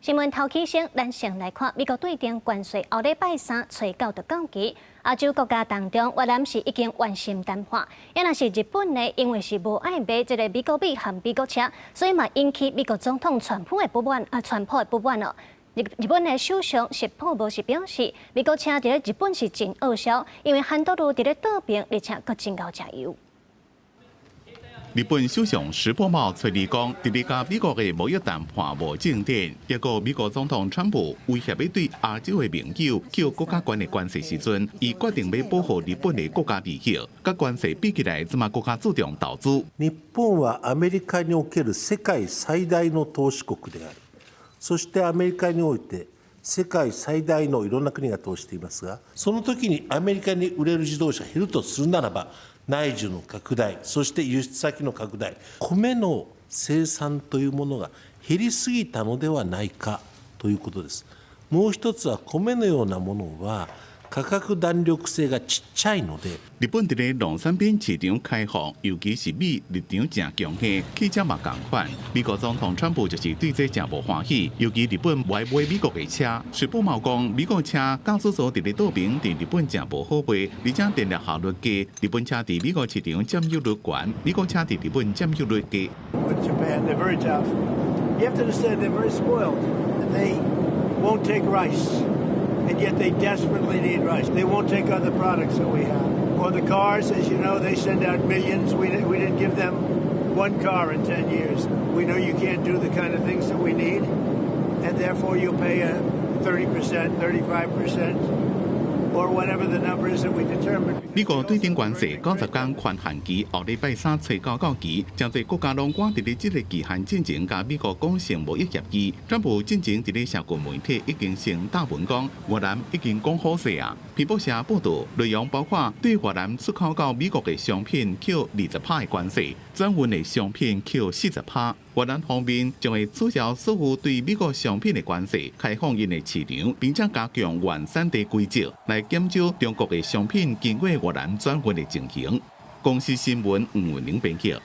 新聞頭起先，咱先來看美國對等關稅，後禮拜三初九就到期。亞洲國家當中，越南是已經完成談判，抑若是日本呢，因為是無愛買這个美國米和美國車，所以嘛引起美國總統川普的不滿啊，川普的不滿哦。日日本的首相石破茂是表示，美國車佇咧日本是真惡銷，因為韓國瑜佇咧倒爿，而且閣真𠢕食油。日本首相石破茂揣二講，佇咧佮美國的貿易談判無進展，抑閣美國總統川普威脅欲對亞洲的盟友扣閣較懸的關稅時陣，伊決定欲保護日本的國家利益。佮關稅比起來，這馬閣較注重投資。日本はアメリカにおける世界最大の投資国であり、そしてアメリカにおいて世界最大のいろんな国が投資していますが、その時にアメリカに売れる自動車減るとするならば、内需の拡大、そして輸出先の拡大、米の生産というものが減りすぎたのではないかということです。もう一つは、米のようなものは価格弾力性がちっちゃいので。日本佇咧農產品市場開放，尤其是米立場誠強硬，汽車嘛仝款。美國總統川普就是對這誠無歡喜，尤其日本無愛買美國的車。石破茂講，美國車駕駛座佇咧倒爿，佇日本誠無好賣，而且電力效率低。日本車佇美國市場佔有率懸，美國車佇日本佔有率低。 Japan, they're very tough. You have to understand they're very spoiled. They won't take rice, and yet they desperately need rice. They won't take other products that we have. Or the cars, as you know, they send out millions. We didn't give them one car in 10 years. We know you can't do the kind of things that we need, and therefore you'll pay a 30%, 35%, or whatever the number is that we determine. 美國對等關稅90天寬限期，後禮拜三初九到期，誠濟國家攏趕佇咧這个期限進前，佮美國講成貿易協議。川普進前佇咧社群媒體已經先貼文講，越南已經講好勢啊。彭博社報道內容包括對越南出口到美國的商品扣20趴的關稅，轉運的商品扣40趴。越南方面將會取消所有對美國商品的關稅，開放𪜶的市場，並且加強原產地規則，來減少中國的商品經過越南轉運的情形。公視新聞吳文玲編輯。